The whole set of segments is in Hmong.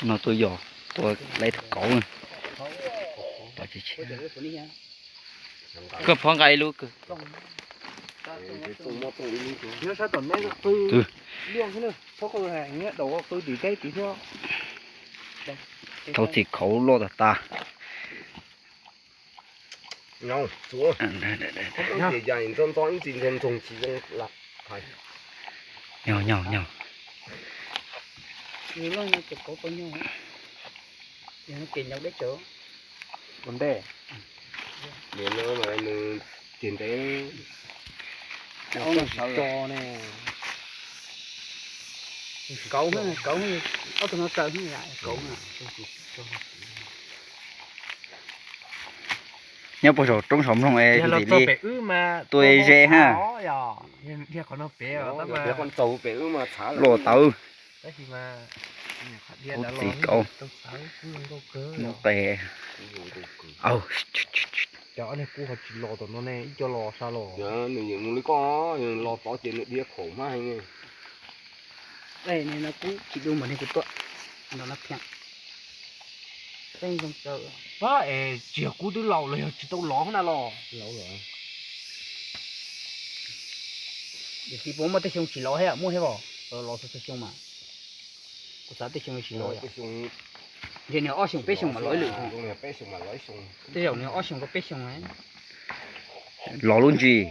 No tuaj yos, tuaj laib tau kauv. Koj phob nqa ib lub. Thaub txi khauv loj tag tag. Nyob nyob nyob. Ua ntej. Ces ntev. Kauv, kauv, ob tug no tsaws kauv. Nyob puag saum roob saum mloog es tus tim li tuaj ze ha. Luaj tawv. Kauv txi kauv. Nub qe. Au. Nws mus li koj, los tod ces nws dhia khaum hmab heev. Kub tsis du mas kuv tuaj no no thiab. Pab es tsis yog kub twb laus los yog tsis tau lov na los. Laus lawm. Tim puas muaj tej xyoo tsis lov thiab, muaj thiab os, los txhua txhua xyoo mas. Kuv xav tej xyoo tsis lov. Ntshe nws ob xyoos peb xyoos mas lov ib lwm. Tej zaum nws ob xyoos rau peb xyoos. Los lub ntsis.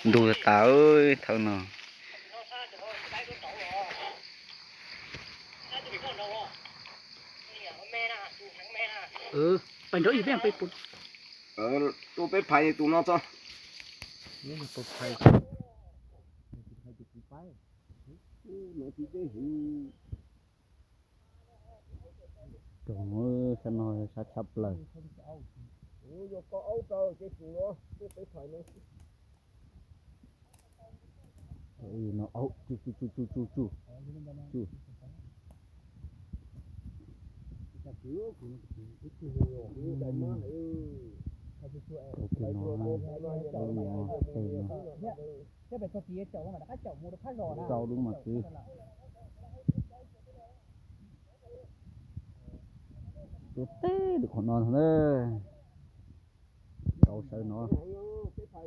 Ntug tas thawj no. Pais nrov ib peb pais pus. Tuaj peb phais tus no tso. Sab no sab tshaj plaws. No, tsuj tsuj tsuj tsuj tsuj tsuj. Rau kiag no, rau lub no, rau lub no. Rau lub mas twb tuaj teb lwm qhov no na. Kauv sawv no,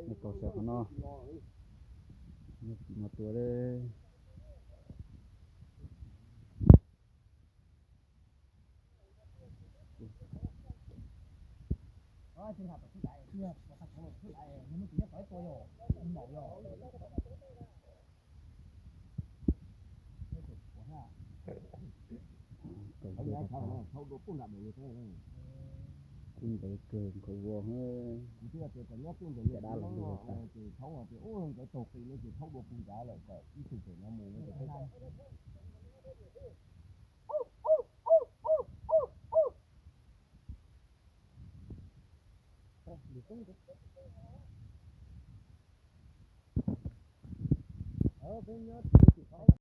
nej kauv sawv qhov no, no tua. Kuj ntev kawg, nkhaus vos, caj dab los ntug tas.